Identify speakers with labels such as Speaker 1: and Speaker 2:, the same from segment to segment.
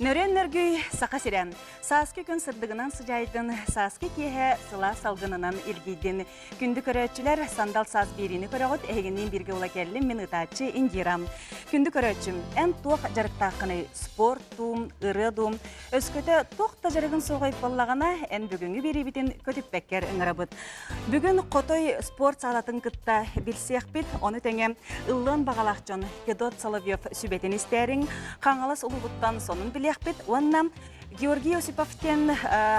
Speaker 1: Нөрүөн нөргүй Саха сирэ. Сааскы күн сырдыгынан сыдьаайдын, сааскы киэһэ сылаас салгынынан илгийдин. Күндү көрөөччүлэр, сандал саас биэриини көрөҕүт, эһигинниин бииргэ ула кэллим, мин ытааччы Индира. Күндү көрөөччүм, эн туох дьарыктааххыный? Спорт дуум, ырыа дуум, өскөтө туох да дьарыгын суоҕай буоллаҕына, эн бүгүҥҥү биэриибитин көтүппэккэр ыҥырабыт. Бүгүн Хотой спорт саалатын кытта билсиэхпит, ону тэҥэ ыллыан баҕалаах дьон Федот Соловьев сүбэтин истээриҥ, Хаҥалас улууһуттан сонун билиэхпит уонна Георгий Осипов диэн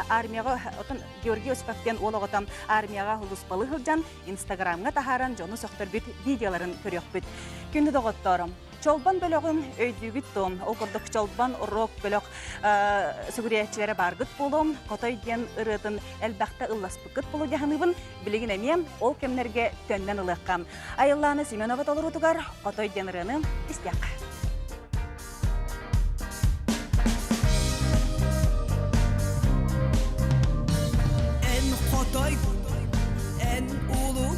Speaker 1: армияҕа отон Георгий Осипов диэн уол оҕото армияҕа улууспалы сылдьан Инстаграмҥа таһааран дьону сөхтөрбүт видеоларын көрүөхпүт. Күндү доҕотторум, Чолбон бөлөҕүн өйдүүгүт дуо? Ол курдук Чолбон рок бөлөх сүгүрүйээччилэрэ бааргыт буолуом, Хотой диэн ырыатын элбэхтэ ылласпыккыт буолуо дьаһаныыбын, билигин эмиэ ол кэмнэргэ төннөн ылыахха. Айыллаана Семенова толоруутугар Хотой диэн ырыаны истиэххэ.
Speaker 2: Эн хотойгун, эн улуу,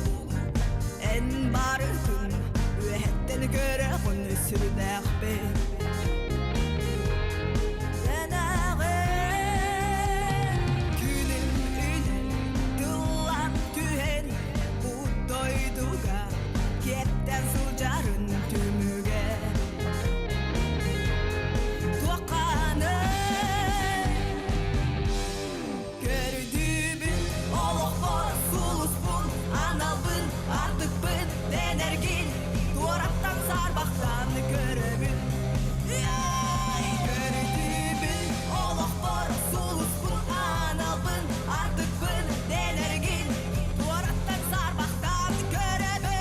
Speaker 2: эн барытын үөһэттэн көрөҕүн сүрдээхпин. Күнүм үнэн, тыллан түһэн, бу дойдуга киэптэн сылдьарын түмүгэ. Туохханы көрдүүбүн, олохпор сулуспун, аналбын, артыкпын, дэнэргин, туораттан саарбахтаан көрөбүн. Көрдүүбүн, олохпор сулуспун, аналбын, артыкпын, дэнэргин, туораттан саарбахтаан көрөбүн.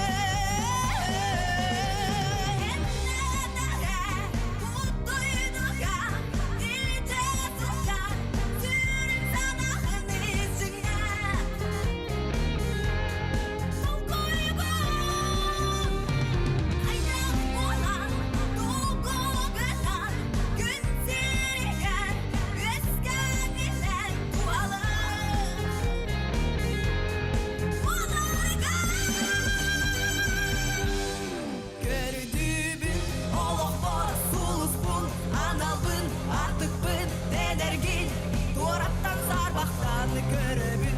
Speaker 2: Көрдүүбүн, олохпор сулуспун, аналбын, артыкпын, дэнэргин, туораттан саарбахтаан көрөбүн.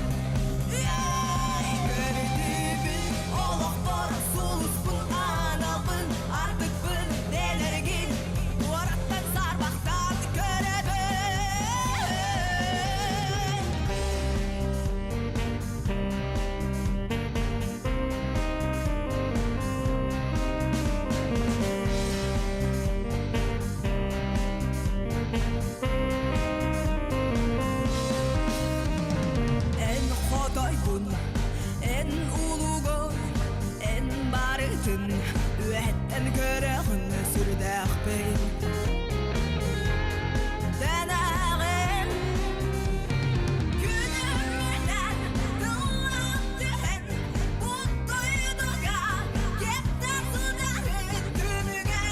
Speaker 2: Көрдүүбүн, олохпор сулуспун, аналбын, артыкпын, дэнэргин, туораттан саарбахтаан көрөбүн. Эн хотойгун, эн улугун, эн барытын үөһэттэн көрөҕүн сүрдээхпин. Дэнэҕин күнүмүнэн тыллаах түһэн Буттуйдуга кэптэн судаһын түмүгэ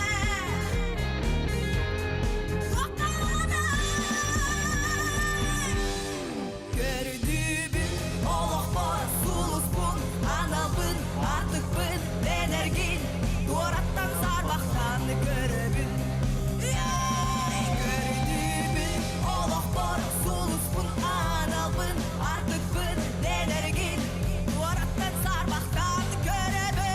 Speaker 2: Көрдүүбүн, олохпор сулуспун, аналбын, артыкпын, дэнэргин, туораттан саарбахтаан көрөбүн. Көрдүүбүн, олохпор сулуспун, аналбын, артыкпын, дэнэргин, туораттан саарбахтаан көрөбүн.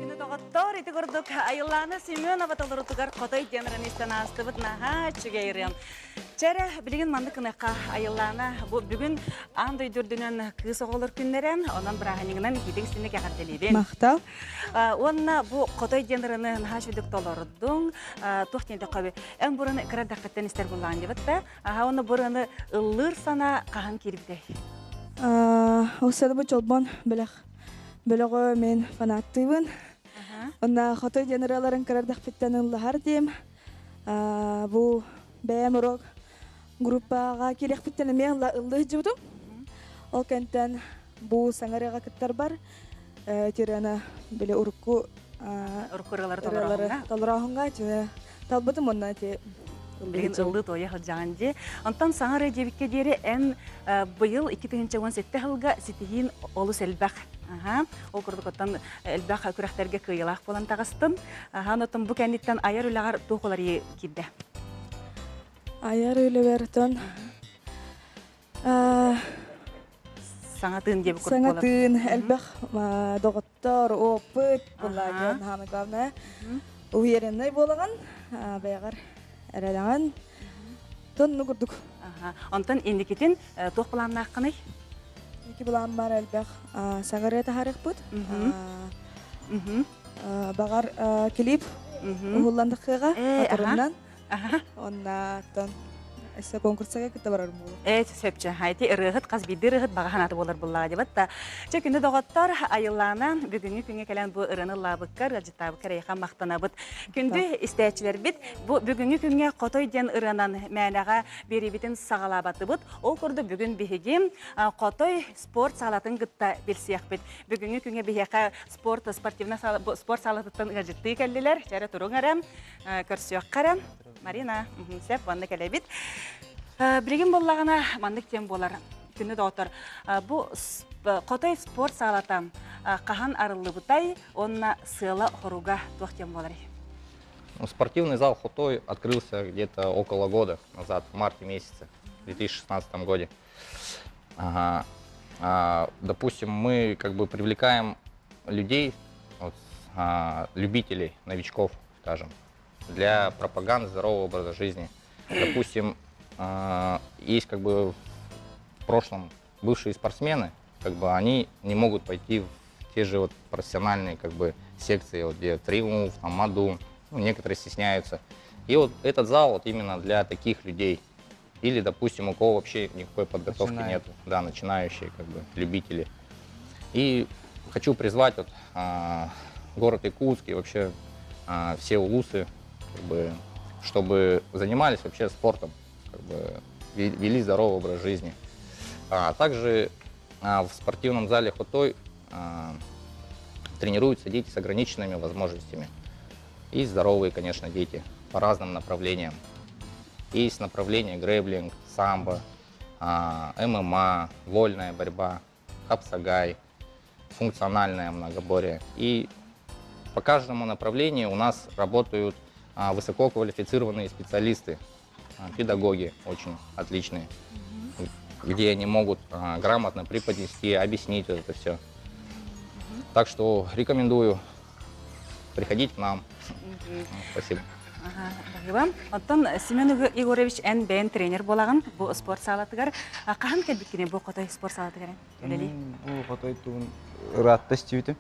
Speaker 1: Күнү доҕоттоор, ити курдук Айыллаана Семенова толорутугар Хотой диэн ырыаны истэн аастыбыт наһаа үчүгэй ырыам. Чэрэ, билигин маннык гыныахха Айыллаана бу бүгүн аан дойду үрдүнэн кыыс оҕолор күннэрэ, онон бырааһынньыгынан итиитик истинник эҕэрдэлиибин.
Speaker 3: Махтал.
Speaker 1: Уонна бу Хотой диэн ырыаны наһаа үчүгдүк толордуҥ. Туох диэн тэххэ эн бу ырыаны кыра эрдэххиттэн истэр буллаан дебит да. Аха уонна бу ырыаны ыллыыр санаа хаһан киирбитэй?
Speaker 3: Ол бу чолбон бөлөх бөлөҕө мен фанаттыыбын. Онна Хотой диэн ырыаларын кыра эрдэхпиттэн ыллаһар диим. Бу бэйэм урок группаҕа киириэхпиттэн эмиэ ыллыы сылдьыбытым. Ол кэнтэн бу саҥа ырыаҕа кыттарбар тирана били урукку
Speaker 1: Ырылары
Speaker 3: толорооһуҥҥа талбытым уонна ити
Speaker 1: Билигин ыллыы туойа сылдьаҕын дии. Онтон саҥа ырыа диэбиккэ диэри эн быйыл 2017 сылга ситиһиин олус элбэх. Аха. Ол курдук оттон элбэх күрэхтэргэ кыайыылаах буолан таҕыстым. Аха, онтон бу кэнниттэн айар үлэҕэр туох уларыйыы киирдэ?
Speaker 3: Айар үлэбэр тон
Speaker 1: Саҥа тыын диэбит курдук
Speaker 3: Саҥа тыын, элбэх доҕоттор, опыт, булла самое главное, уверенный буолаҕын, бэйэҕэр эрэлэҕин, тонну курдук.
Speaker 1: Онтон инникитин туох былааннааххыный?
Speaker 3: Инники былааммар элбэх саҥа ырыа таһаарыахпыт. Баҕар клип уһуллан таххыаҕа, оторуннан. Оннаттан өссө конкурсага кытта барарым буолуо.
Speaker 1: Ээ, сөпчө. Ити ырыаһыт хас биирдии ырыаһыт баҕа санаата буолар буллаҕа дебат да. Чэ, күндү доҕоттор, айыллаана бүгүҥҥү күҥҥэ кэлэн бу ырыаны ыллаабыккар, ыалдьыттаабыккар эйиэхэ махтанабыт. Күндү истээччилэрбит, бу бүгүҥҥү күҥҥэ Хотой диэн ырыанан мээнэҕэ биэриибитин саҕалаабатыбыт. Ол курдук бүгүн биһиги Хотой спорт саалатын кытта билсиэхпит. Бүгүҥҥү күҥҥэ биһиэхэ спорт спортивнай спорт саалатыттан ыалдьыттыы кэллилэр. Чэ эрэ туруҥ эрэ. Көрсүөххэ эрэ. Марина, сөп, манна кэлэбит. Билигин буоллаҕына маннык тем буолар. Күнү доҕоттор, бу Хотой спорт саалата хаһан арыллыбытай уонна сыала-хоруга туох тем буоларый?
Speaker 4: Спортивный зал Хотой открылся где-то около года назад, в марте месяце, в 2016 году. Ага. Допустим, мы как бы привлекаем людей, вот, любителей, новичков, скажем, для пропаганды здорового образа жизни. Допустим, есть как бы в прошлом бывшие спортсмены, как бы они не могут пойти в те же вот профессиональные как бы секции, вот где Триумф, там Мадун, ну, некоторые стесняются. И вот этот зал вот именно для таких людей. Или, допустим, у кого вообще никакой подготовки нет, да, начинающие как бы любители. И хочу призвать вот, город Якутск и вообще все улусы, как бы, чтобы занимались вообще спортом, как бы, вели здоровый образ жизни. А также в спортивном зале Хотой тренируются дети с ограниченными возможностями. И здоровые, конечно, дети по разным направлениям. Есть направления грэпплинг, самбо, ММА, вольная борьба, хапсагай, функциональное многоборье. И по каждому направлению у нас работают высококвалифицированные специалисты, педагоги очень отличные, где они могут грамотно преподнести, объяснить вот это все. Так что рекомендую приходить к нам. Спасибо.
Speaker 1: Баһыыба. Оттон Семен Егорович эн бэйэн тренер буолаҕын бу спорт саалатыгар. Хаһан кэлбиккиний бу Хотой спорт саалатыгар үлэлии?
Speaker 5: Бу Хотой тугун ыраатта истибитим.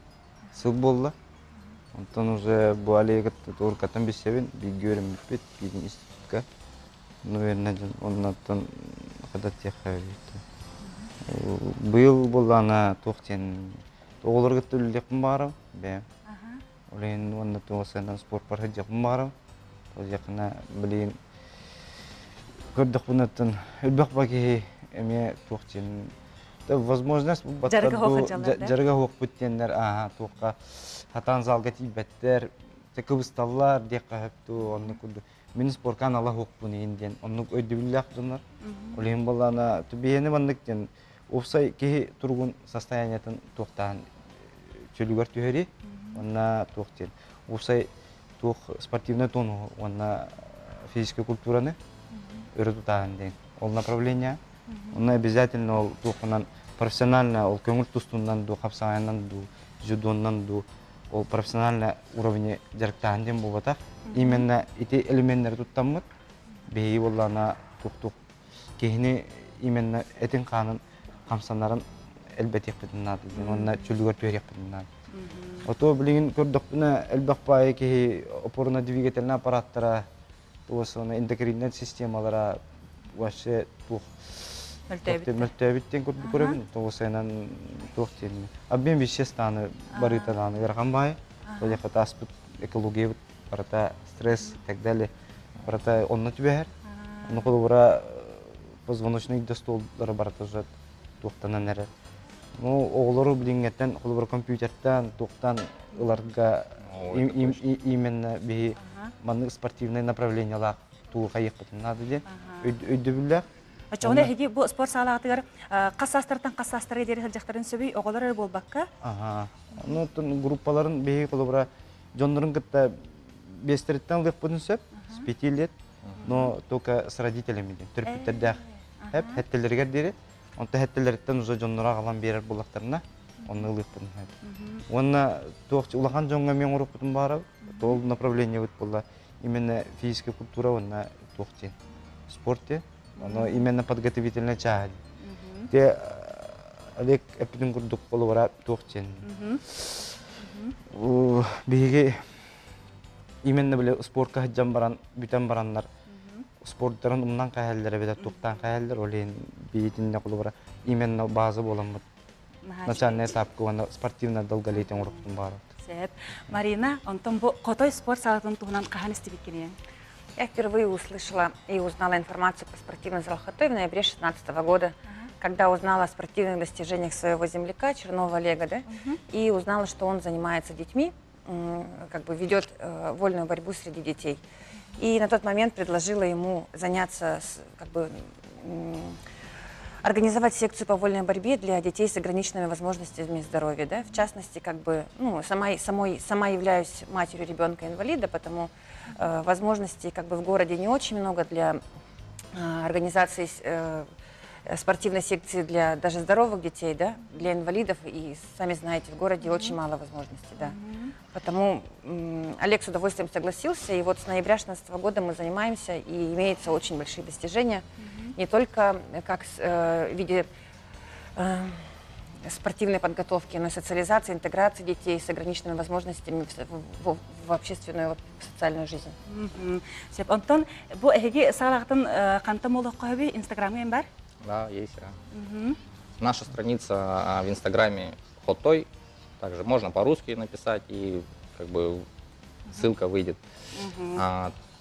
Speaker 5: Сыл буолла. Онтон уже бу аллеяга туркаттан билсэбин, бииргэ үөрэммиппит, биир институтка. Наверное, оннуттан хадаттиэххэ Быйыл буоллаҕына туох диэн оҕолорго үлэлиэхпин баҕарабын бэйэм. Ол иһин уонна туох сыанан спорпар сылдьыахпын баҕарабын. Ол билигин көрдөхпүнэ оттон элбэх ба киһи эмиэ туох диэн возможность дьарыга суохпут диэннэр ааһа туохха хатаан залга тиийбэттэр кыбысталлар диэххэ сөп дуу оннук курдук мин спорка анала суохпун иһин диэн оннук өйдөбүллээх дьоннор ол иһин буоллаҕына биһиэни маннык диэн уопсай киһи туругун состояниетын туохтаан чөлүгэр түһэрии уонна туох диэн уопсай туох спортивный тонуһу уонна физическэй культураны өрө тутааһын диэн ол направление онно обязательно ол туохунан профессионально ол көҥүл тустуунан дуу хапсаҕайынан дуу дзюдоннан дуу ол профессиональный уровне дьарыктааһын диэн буолбатах именно ити элеменнэри туттаммыт биһиги буоллаҕына туох-туох киһини именно этин-хаанын хамсанарын элбэтиэхпитин наада диэн уонна чөлүгэр түһэриэхпитин наада. Ото билигин көрдөхпүнэ элбэх баайы киһи опорно-двигательнай аппараттара уонна эндокриннай системалара вообще туох мөлтөөбүт диэн курдук көрөбүн. Тоҕус айынан туох диэн обмен веществ даҕаны барыыта даҕаны ыарахан баайы. Ол ааспыт экологиябыт барыта стресс и так далее барыта онно түбэһэр. Ону холобура позвоночный достоллара барыта уже туохтанан эрэр. Ну, оҕолору билиҥҥэттэн холобура компьютертан, туохтан ыларга. Именно биһи маннык спортивнай направлениялаах тугу хайыахпытын наада диэн өйдөбүллээх.
Speaker 1: Оччоҕуна эһиги бу спорт саалаҕытыгар хас саастартан хас саастарга диэри сылдьахтарын сөбүй оҕолор эрэ буолбакка?
Speaker 5: Аха. Ну, группаларын биһиги холобура дьоннорун кытта биэстэриттэн ылыахпытын сөп, с пяти лет, но только с родителями диэн төрөппүттэрдээх эп хэттэлэригэр диэри онто хэттэлэриттэн уже дьонноро аҕалан биэрэр буоллахтарына онно ылыахпытын сөп. Уонна туох улахан дьоҥҥо эмиэ оҥоруохпутун баҕарабыт. Ол направлениебыт буолла именно физическая культура уонна туох диэн спорт диэн. Оно именно подготовительная чааһа. Те Олег эппитин курдук холобура туох диэн. Биһиги именно били спортка сылдьан баран бүтэн бараннар спорттарын умнан хаһаллар эбэтэр туохтаан хаһаллар ол иһин биитиннэ холобура именно база буоламмыт начальная этапка уонна спортивная долголетие оҥоруохпутун баҕарабыт.
Speaker 1: Сөп. Марина, онтон бу Хотой спорт салатын туһунан хаһан истибиккиний?
Speaker 6: Я впервые услышала и узнала информацию про спортивный зал Хотой в ноябре 2016 года, когда узнала о спортивных достижениях своего земляка Чернова Олега, да, и узнала, что он занимается детьми, как бы ведет вольную борьбу среди детей. И на тот момент предложила ему заняться, как бы, организовать секцию по вольной борьбе для детей с ограниченными возможностями здоровья. Да? В частности, как бы, ну, сама, самой, сама являюсь матерью ребенка-инвалида, потому возможностей как бы в городе не очень много для организации спортивной секции для даже здоровых детей, да, для инвалидов, и сами знаете, в городе очень мало возможностей, да. Потому Олег с удовольствием согласился, и вот с ноября 2016 года мы занимаемся, и имеются очень большие достижения, не только как в виде спортивной подготовки, но и социализации, интеграции детей с ограниченными возможностями в общественную, в социальную жизнь.
Speaker 1: Сөп. Онтон бу эһиги саалаҕытын хантан буолуохха сөбүй? Инстаграмҥа баар?
Speaker 4: Да, есть. Наша страница в Инстаграме Хотой. Также можно по-русски написать, и как бы ссылка выйдет.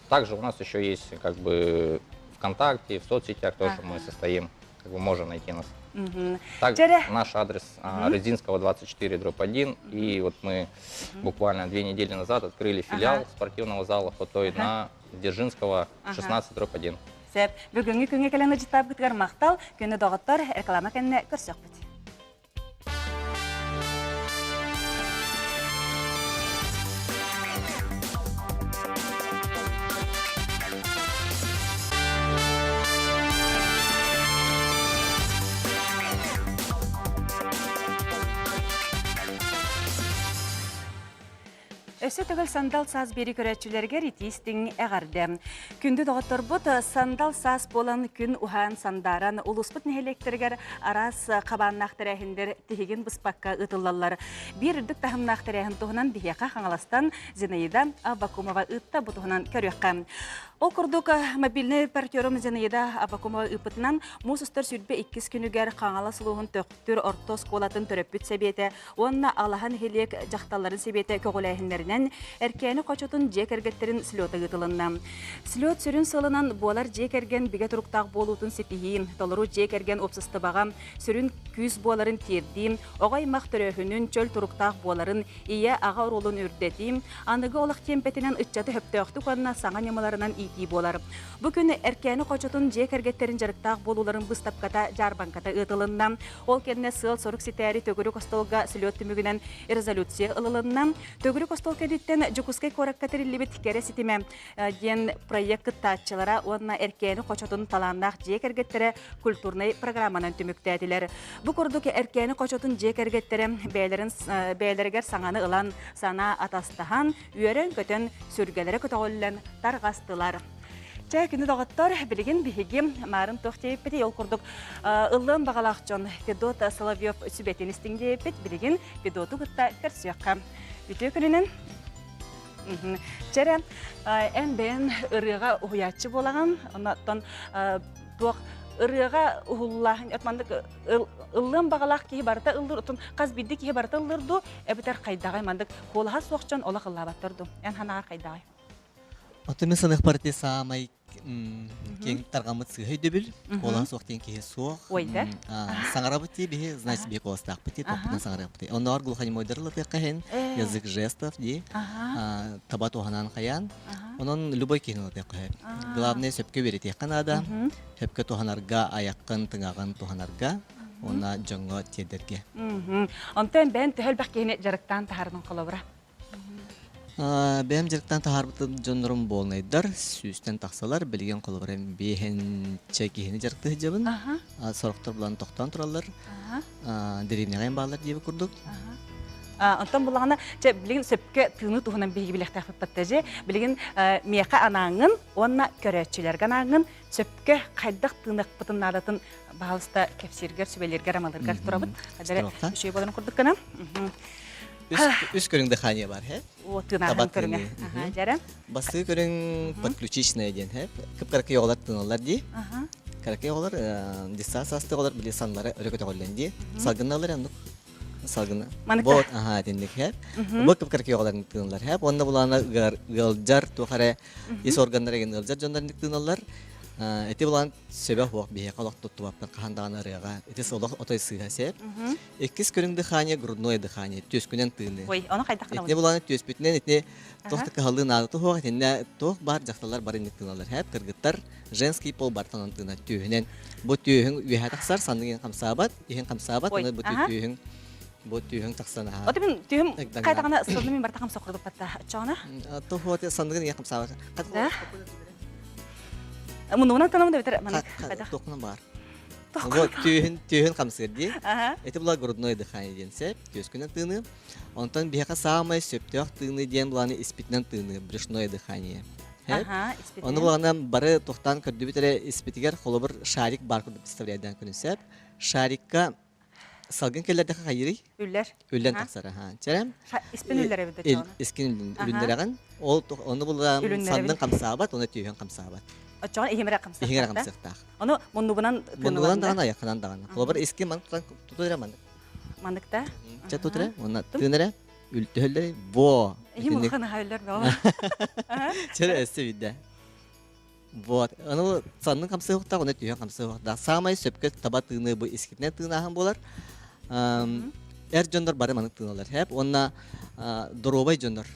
Speaker 4: Также у нас еще есть как бы ВКонтакте, в соцсетях тоже мы состоим, как бы можно найти нас. Так, наш адрес Резинского 24 дробь 1. И вот мы буквально 2 недели назад открыли филиал спортивного зала Хотой на Дзержинского 16 дробь 1.
Speaker 1: Сөп. Бүгүҥҥү күҥҥэ кэлэн ыалдьыттаабыккытыгар махтал, күндү доҕоттор, реклама кэннэ көрсүөхпүт. Өссө төгүл Сандал саас биэрии көрөөччүлэригэр итии-истиҥ эҕэрдэ. Күндү доҕотторбут, сандал саас буолан күн уһаан сандааран улууспут нэһилиэктэригэр араас хабааннаах тэрээһиннэр тиһигин быспакка ыытыллаллар. Биир үрдүк таһымнаах тэрээһин туһунан биһиэхэ Хаҥаластан Зинаида Аввакумова ыытта бу туһунан көрүөххэ. Ол курдук мобильный партнерум Зинаида Аввакумова ыыппытынан муус устар 22 күнүгэр Хаҥалас улууһун Төхтүр орто оскуолатын төрөппүт сэбиэтэ уонна Алаһа нэһилиэк дьахталларын сэбиэтэ көҕүлээһиннэринэн Эркээни хочотун дьиэ кэргэттэрин слета ыытылынна. Слет сүрүн сыалынан буолар дьиэ кэргэн бигэ туруктаах буолуутун ситиһии, толору дьиэ кэргэн уопсастыбаҕа сүрүн күүс буоларын тиэрдии, оҕо аймах төрөөһүнүн чөл туруктаах буоларын, ийэ, аҕа оруолун үрдэтии, аныгы олох тиэмпэтинэн ыччаты сөптөөхтүк уонна саҥа ньымаларынан иитии буолар. Бу күн Эркээни хочотун дьиэ кэргэттэрин дьарыктаах буолууларын быыстапката дьаарбаҥката ыытылынна. Ол кэннэ сыал-сорук ситээри төгүрүк остуолга слет түмүгүнэн резолюция ылылынна. Төгүрүк остуол кэнниттэн Дьокуускай куоракка тэриллибит Кэрэ ситимэ диэн проект кыттааччылара уонна Эркээни хочотун талааннаах дьиэ кэргэттэрэ культурнай программанан түмүктээтилэр. Бу курдук Эркээни хочотун дьиэ кэргэттэрэ бэйэлэрин бэйэлэригэр саҥаны ылан, санаа атастаһан, үөрэн-көтөн, сүргэлэрэ көтөҕүллэн тарҕастылар. Чэ, күнү доҕоттор, билигин биһиги маарын туох диэбиппитий, ол курдук ыллыан баҕалаах дьон Федот Соловьев сүбэтин истиҥ диэбиппит, билигин Федоту кытта көрсүөххэ. Үтүө күнүнэн! Чэрэ, эн бэйэн ырыаҕа уһуйааччы буолаҕын, онтон туох ырыаҕа уһуллааһын, маннык ыллыан баҕалаах киһи барыта ыллыр, отон хас биирдии киһи барыта ыллыр дуу, эбэтэр хайдаҕай маннык куолаһа суох дьон олох ыллаабаттар дуу? Эн санааҕар хайдаҕай?
Speaker 7: Оттон мин саныахпар ити саамай. Киэҥ тарҕаммыт сыыһа өйдөбүл, куолаһа суох диэн киһи суох.
Speaker 1: Ой, да?
Speaker 7: Саҥарабыт дии биһи, значит биһи куоластаахпыт дии, тохпутунан саҥарыахпыт дии. Оннооҕор глухонемойдары ылатыахха иһин, язык жестов дии, таба туһанан хайаан. Онон любой киһини ылатыахха сөп. Главное сөпкө үөрэтиэххэ наада, сөпкө туһанарга, айаххын, тыҥаҕын туһанарга уонна дьоҥҥо тиэрдэргэ.
Speaker 1: Онтон бэйэн төһө элбэх киһини дьарыктаан таһаарбын холобура?
Speaker 7: Бэйэм дьарыктаан таһаарбытым дьоннорум буолнайдар, сүүстэн тахсалар. Билигин холобура биэһинчэ киһини дьарыктыы сылдьабын. Сорохтор булан тохтоон тураллар. Дэриэбинэҕэ бааллар диэбит курдук.
Speaker 1: Онтон булаҕына, чэ, билигин сөпкө тыыныы туһунан биһиги билиэхтээхпит баттажы. Билигин миэхэ анааҥҥын уонна көрөөччүлэргэ анааҥҥын сөпкө хайдах тыыныахпытын наадатын баһалыста кэпсииргэр, сүбэлииргэр, амалыыргар турабыт. Хадары үчүгэй буоларын курдук гынан.
Speaker 7: Үс көрүҥ дыхание бар, хэ?
Speaker 1: О, тыынааһын көрүҥэ. Дьэрэ.
Speaker 7: Бастыы көрүҥ подключичная диэн, хэ? Кып-кыракый оҕолор тыыналлар дии. Кыракый оҕолор, десса саастыы оҕолор били саннары өрө көтөҕөллөн дии. Салгынналар оннук. Салгына. Вот, аха, итинник, хэ? Бу кып-кыракый оҕолор тыыналлар, хэ? Уонна булаана ыалдьар, туох эрэ ис органнар эгин ыалдьар дьоннор тыыналлар. Ити булаан сөбө суох биһиэхэ олох туттубаппын хаһан даҕаны ырыаҕа. Ити олох отой сыыһа сеп. Иккис көрүҥ дыхание, грудное дыхание, түөскүнэн тыыныы.
Speaker 1: Ой, ону хайдах гынабын?
Speaker 7: Итини булааны түөспүтүнэн итини туох да кыһаллыы наадата суох, итиннэ туох баар дьахталлар бары инник тыыналлар. Хэп, кыргыттар женский пол бартанан тыынар түөһүнэн. Бу түөһүҥ үөһэ тахсар, санныгын хамсаабат, иһин хамсаабат,
Speaker 1: Ой,
Speaker 7: аны бу
Speaker 1: аха.
Speaker 7: түөһүҥ бу түөһүҥ тахсан аха.
Speaker 1: Ото мин түөһүм хайдаҕына сылны мин барта хамса курдук Чоҕуна?
Speaker 7: Туһуот санныгын иһин хамсаабат.
Speaker 1: Да? Муннугунан танамын да битер маннык хайдах?
Speaker 7: Туохунан баар. Вот түөһүн түөһүн хамсыыр дии. Ити була грудное дыхание диэн сөп, түөскүнэн тыыныы. Онтон биһиэхэ саамай сөптөөх тыыныы диэн буланы испитинэн тыыныы, брюшное дыхание. Ону булана бары тохтаан көрдүбүт эрэ испитигэр холобур шарик бар курдук представляйдаан күнүн сөп. Шарикка салгын кэллэрдэхэ хайырый?
Speaker 1: Үллэр.
Speaker 7: Үллэн тахсар аха. Чэрэ?
Speaker 1: Испин үллэр эбит да
Speaker 7: Искин үлүннэрэҕин. Ол ону булан саннын хамсаабат, оны түөһүн хамсаабат.
Speaker 1: Оччоҕо иһимэрэ хамсыахтаах.
Speaker 7: Иһиҥэрэ хамсыахтаах.
Speaker 1: Ону муннубунан
Speaker 7: Муннубунан даҕаны айаххынан даҕаны. Холобур искин маннык тутан туту эрэ маннык.
Speaker 1: Маннык да?
Speaker 7: Чэ тут эрэ, уонна тыын эрэ, үлтөһөллөр во.
Speaker 1: Иһим улахан аха өллөр бөҕө.
Speaker 7: Чэ өссө биирдэ. Вот. Аны саннын хамсыахтаах, оны түһэн хамсыахтаах. Саамай сөпкө таба тыыныы бу искитинэн тыынааһын буолар. Эр дьоннор бары маннык тыыналар. Хэп. Уонна доруобай дьоннор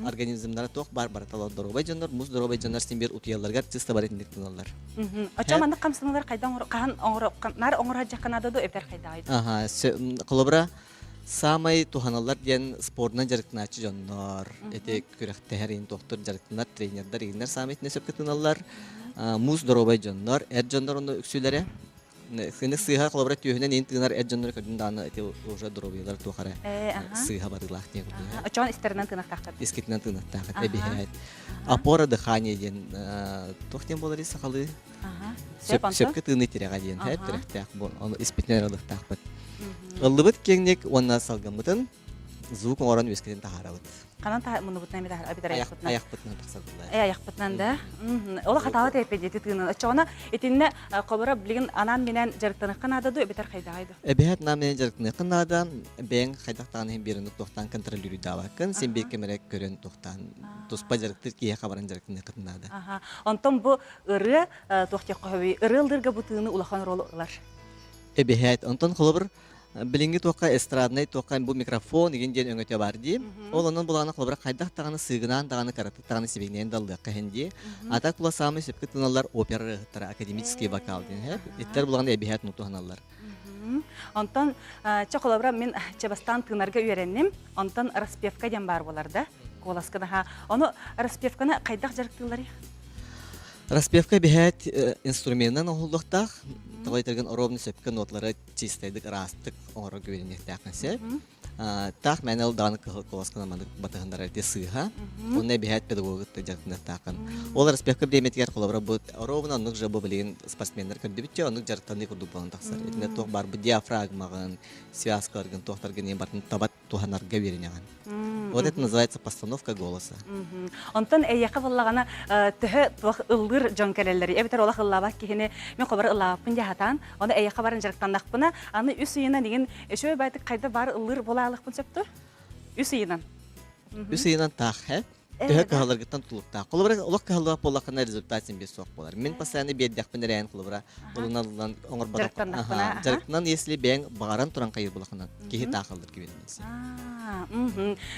Speaker 7: организмнара туох баар барыта доруобай дьоннор, мус доруобай дьоннор син биир утуйалларыгар чисто бары итинник тыыналлар.
Speaker 1: Оччо маннык хамсаныылар хайдан хаһан оҥоро наар оҥоро дьахханаада ду эбэтэр хайдаҕай?
Speaker 7: Аха, холобура саамай туһаналлар диэн спордунан дьарыктанааччы дьоннор, эти күрэхтэһэр иһин туохтур дьарыктанар тренердэр игиннэр саамай итиннэ сөпкө тыыналлар. Муус доруобай дьоннор, эр дьоннор онно үксүлэрэ Сыны сыыһа холобура түөһүнэн иин тыынар эр дьоннору көрдүн даҕаны ити уже доруобуйалар туох эрэ сыыһа барыылаах диэн курдук.
Speaker 1: Очоон истэринэн тыынахтаахтар.
Speaker 7: Искитинэн тыынахтаах эбиһээт. Опора дыхание диэн туох диэн буоларый сахалыы? Сөпкө тыыныы тирэҕэ диэн тирэхтээх ону испитинэн ылыахтаахпыт. Ыллыбыт киэҥник уонна салгыммытын звук оҥорон үөскэтин таһаарабыт.
Speaker 1: Ханан таһа муннубутунан эми таһаар эбитэр айахпытынан.
Speaker 7: Айахпытынан тахсардылар.
Speaker 1: Э айахпытынан да. Ола хатаабат эппедити тыынын. Оччоҕуна итиннэ хобура билигин анаан минэн дьарыктаныхха наада ду эбэтэр хайдаҕай ду?
Speaker 7: Эбэһэт наан минэн дьарыктаныахха наада. Бэйэҥ хайдах даҕаны иһин биэрэн туохтаан контролируйдаабаккын, син биир кэмэрэ көрөн туохтаан туспа дьарыктыыр киһиэхэ баран дьарыктаныаххытын наада.
Speaker 1: Онтон бу ырыа туох диэххэ сөбүй? Ырыа ыллыырга бу тыыны улахан ролу ылар.
Speaker 7: Эбэһээт. Онтон холобур Билиҥҥи туохха эстраднай туохха бу микрофон игин диэн өҥөтө бар дии. Ол онон булаана холобура хайдах даҕаны сыыгынаан даҕаны каратык даҕаны сибигинэйэн даллыахха иһин дии. А так була саамай сөпкө тыыналлар опера ырыаһыттара академический вокал диэн һэ. Иттэр булаҕына эбиһээт нутуһаналлар.
Speaker 1: Онтон чэ холобура мин чэ бастаан тыынарга үөрэнним. Онтон распевка диэн баар буолар да. Куоласкын аха. Ону распевканы хайдах дьарыктыылларый?
Speaker 7: Распевка эбиһээт инструменынан оҥоһуллуохтаах. Тоҕо этэргин оруобуна сөпкө ноталары чистайдык, ыраастык оҥорорго үөрэниэхтээххин сөп. Таах мээнэ ол даҕаны кыһыл куоласкынан маннык батыһыннарар ити сыыһа. Онно эбиһээт педагогытта дьарыктаныахтааххын. Ол распевка бириэмэтигэр холобура бу оруобуна оннук же бу билигин спортсменнар көрдүбүт оннук дьарыктаныы курдук буолан тахсар. Итиннэ туох баар бу диафрагмаҕын, связкаларгын, туохтаргын иһин барытын таба туһанарга үөрэнэҕин. Вот это называется постановка голоса.
Speaker 1: Онтон эйиэхэ буоллаҕына төһө туох ыллыыр дьон кэлэллэрий? Эбэтэр олох ыллаабат киһини мин хобары ыллаабаппын дии сатаан, ону эйиэхэ баран дьарыктаннахпына, аны үс ыйынан игин үчүгэй байтык хайда баар ыллыыр буолаалыхпын сөптөр? Үс ыйынан.
Speaker 7: Үс ыйынан таах, э? Төһө кыһалларгыттан тутулуктаах. Холобура, олох кыһаллыбат буоллаххына результат син биир суох буолар. Мин постоянно биэрдэхпин эрэйэн холобура, ылынан ылынан оҥорботох.
Speaker 1: Дьарыктаннахпына.
Speaker 7: Дьарыктанан если бэйэҥ баҕаран туран хайыр буоллаххына, киһи таахаллар кибиннэси.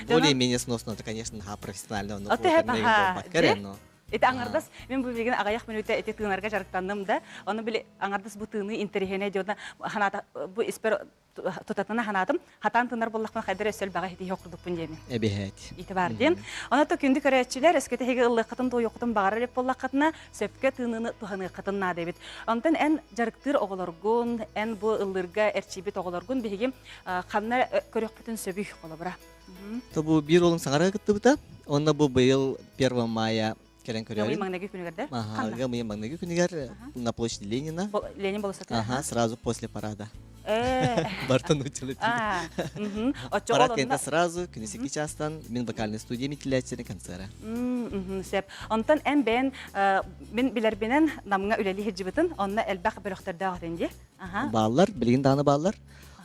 Speaker 7: Более-менее сносно, это, конечно, наһаа профессионально, но
Speaker 1: но Ити аҥардас мин бу билигин аҕыйах мүнүүтэ ити тыынарга дьарыктанным да, ону били аҥардас бу тыыныы интэриэһинэй диэн ханаата бу испэр тутатына ханаатым, хатаан тыынар буоллахпына хайдар өссө элбэҕи итиһи курдукпун диэмин.
Speaker 7: Эбиһээт.
Speaker 1: Ити бар диэн. Онон күндү көрөөччүлэр, өскөтө эһиги ыллыаххытын туойуоххутун баҕарар эбит буоллаххытына, сөпкө тыыныыны туһаныаххытын наада эбит. Онтон эн дьарыктыыр оҕолоргун, эн бу ыллыырга эрчийбит оҕолоргун биһиги ханна көрүөхпүтүн сөбүй холобура?
Speaker 7: То бу биир уолум саҥарга кыттыбыта. Онно бу быйыл 1 мая кэлэн көрөөрүн.
Speaker 1: Ыам маҥнайгы күнүгэр да?
Speaker 7: Ага, ыам ыйын маҥнайгы күнүгэр на площади Ленина.
Speaker 1: Ленин болосатыгар?
Speaker 7: Ага, сразу после парада. Бартан учил
Speaker 1: Парад
Speaker 7: кэннэ сразу күнүс икки чаастан мин вокальный студия митилээччини концера.
Speaker 1: Сөп. Онтон эн бэйэн мин билэрбинэн Намҥа үлэлии сылдьыбытын, онно элбэх бөлөхтөрдөөх этин дии.
Speaker 7: Бааллар, билигин даҕаны бааллар.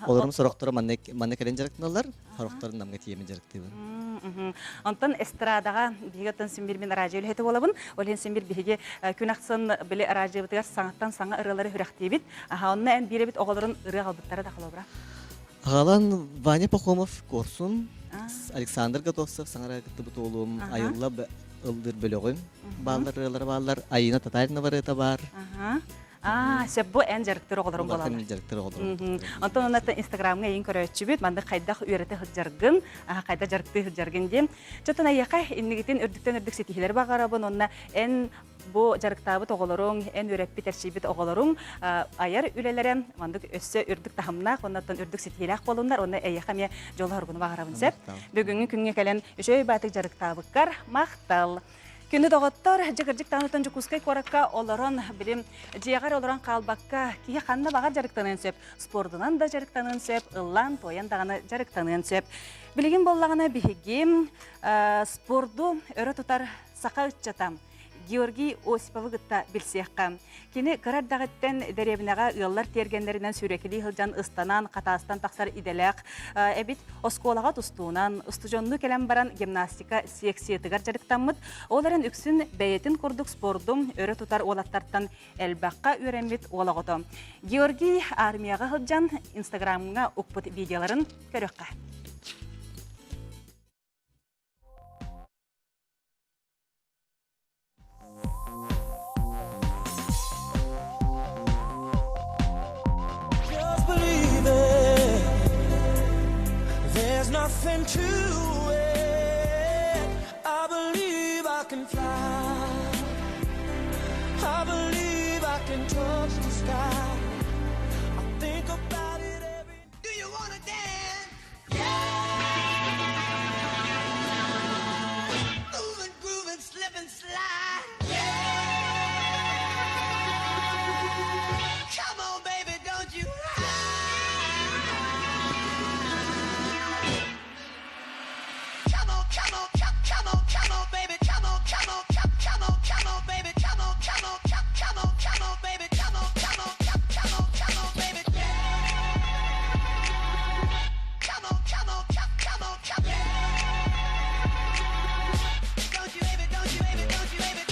Speaker 7: Олорум сорохторо манна манна кэлэн дьарыктаналлар, сорохторун Намга тиийэммин дьарыктыыбын.
Speaker 1: Онтон эстрадаҕа биһиги оттон син биир мин араадьыйа үлэһитэ буолабын. Ол иһин син биир биһиги күн ахсын били араадьыйабытыгар саҥаттан саҥа ырыалары сүрэхтиибит. Аха, онно эн биир эбит оҕолорун ырыа аҕалбыттара да холобура.
Speaker 7: Аҕалан Ваня Пахомов Куорсун, Александр Готовцев саҥара кыттыбыт уолум, Айылла ыллыыр бөлөҕүм бааллар ырыалара бааллар, Айина Татаринова ырыата баар.
Speaker 1: Аа, сөп бу эн дьарыктыр оҕолорум
Speaker 7: буолаллар. Мен дьарыктыр оҕолорум.
Speaker 1: Онтон оннуттан Инстаграмҥа эйин көрөөччүбүт, маннык хайдах үөрэтэ сылдьаргын, хайдах дьарыктыы сылдьаргын диэн. Чотон эйиэхэ иннигитин үрдүктэн үрдүк ситиһиилэри баҕарабын уонна эн бу дьарыктаабыт оҕолоруҥ, эн үөрэппит, эрчийбит оҕолоруҥ айар үлэлэрэ маннык өссө үрдүк таһымнаах, оннуттан үрдүк ситиһиилээх буолуннар уонна эйиэхэ эмиэ дьолу-соргуну баҕарабын сөп. Бүгүҥҥү күҥҥэ кэлэн үчүгэй баатык дьарыктаабыккар махтал! Күнү доҕоттор, дьэ кырдьык даҕанытан Дьокуускай куоракка олорон, билим дьиэҕэр олорон хаалбакка, киһи ханна баҕар дьарыктаныан сөп. Спордунан да дьарыктаныан сөп, ыллаан, туойан даҕаны дьарыктаныан сөп. Билигин буоллаҕына биһиги спорду өрө тутар саха ыччата Георгий Осиповы кытта билсиэххэ. Кини кыра эрдэҕиттэн дэриэбинэҕэ ыаллар тиэргэннэринэн сүүрэкилии сылдьан ыстанан, хатаастан тахсар идэлээх эбит. Оскуолаҕа тустуунан, устудьуоннуу кэлэн баран гимнастика секциятыгар дьарыктаммыт. Ол эрэн үксүн бэйэтин курдук спорду өрө тутар уолаттартан элбэххэ үөрэммит уол оҕото. Георгий армияҕа сылдьан Инстаграмҥа укпут видеоларын көрүөххэ.
Speaker 2: Just believe it. There's nothing to it. I believe I can fly. I believe I can touch the sky. I think about it every Do you wanna dance? Moving, grooving, slipping, slide. Come on, baby, don't you hide. Come on, come on, come, come on, come on, baby, come on, come on, come, come on, come on, baby, come on, come on, come, come on, come on, baby, come on, come on, come, come on, come on, baby. Come on, come on, come, come on, come. Don't you, baby, don't you, baby, don't you, baby.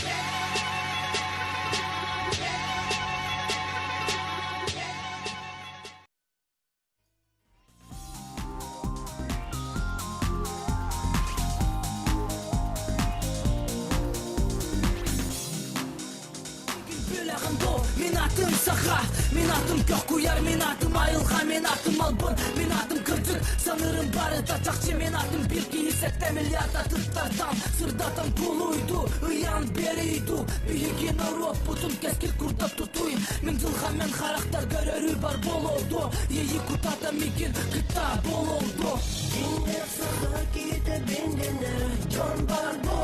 Speaker 2: Мин атым саха, мин атым көх куйар, мин атым айылҕа, мин атым албын, мин атым кырдьык, саныырым барыта чахчы, мин атым биир киһи сэттэ миллиард атыттартан сырдатан кулуйду, ыйан биэрийду, биһиги норуоппутун кэскил курдат тутуй, мин дьылҕам мен харахтар көрөрүү бар бололду, ейи кутата мигин кытта бололду. Дьиҥнээх саха киһитэ биндэнэр, дьон бар бу,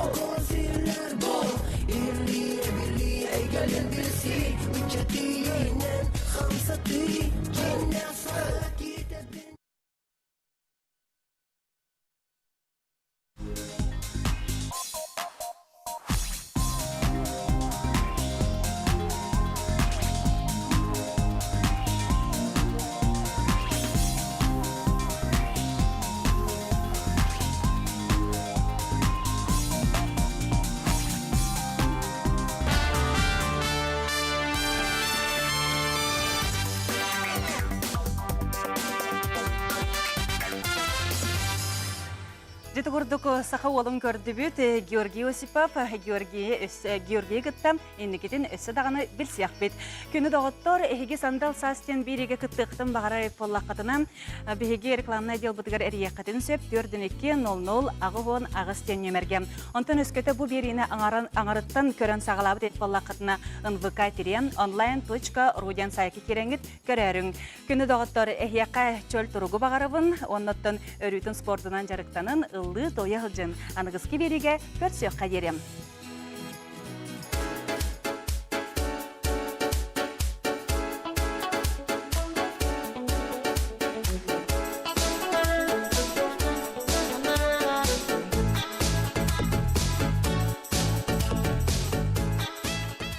Speaker 1: Ити курдук саха уолун көрдүбүт Георгий Осипов, Георгий Георгийы кытта инникитин өссө даҕаны билсиэхпит. Күнү доҕоттор, эһиги сандал саас диэн бииригэ кыттыахтын баҕарар буоллаххытына, биһиги рекламнай отделбытыгар эрийиэххитин сөп 4 00 88 диэн нүөмэргэ. Онтон өскөтө бу биэриини аҥарыттан көрөн саҕалаабыт буоллаххытына, нвк тириэн онлайн.ру диэн сайтка киирэҥҥит көрөөрүҥ. Күнү доҕоттор, эһиэхэ чөл туругу баҕарабын, оннуттан өрүүтүн спордунан дьарыктанын, ыллыы-туойа сылдьын. Аныгыскы биэриигэ көрсүөххэ диэри.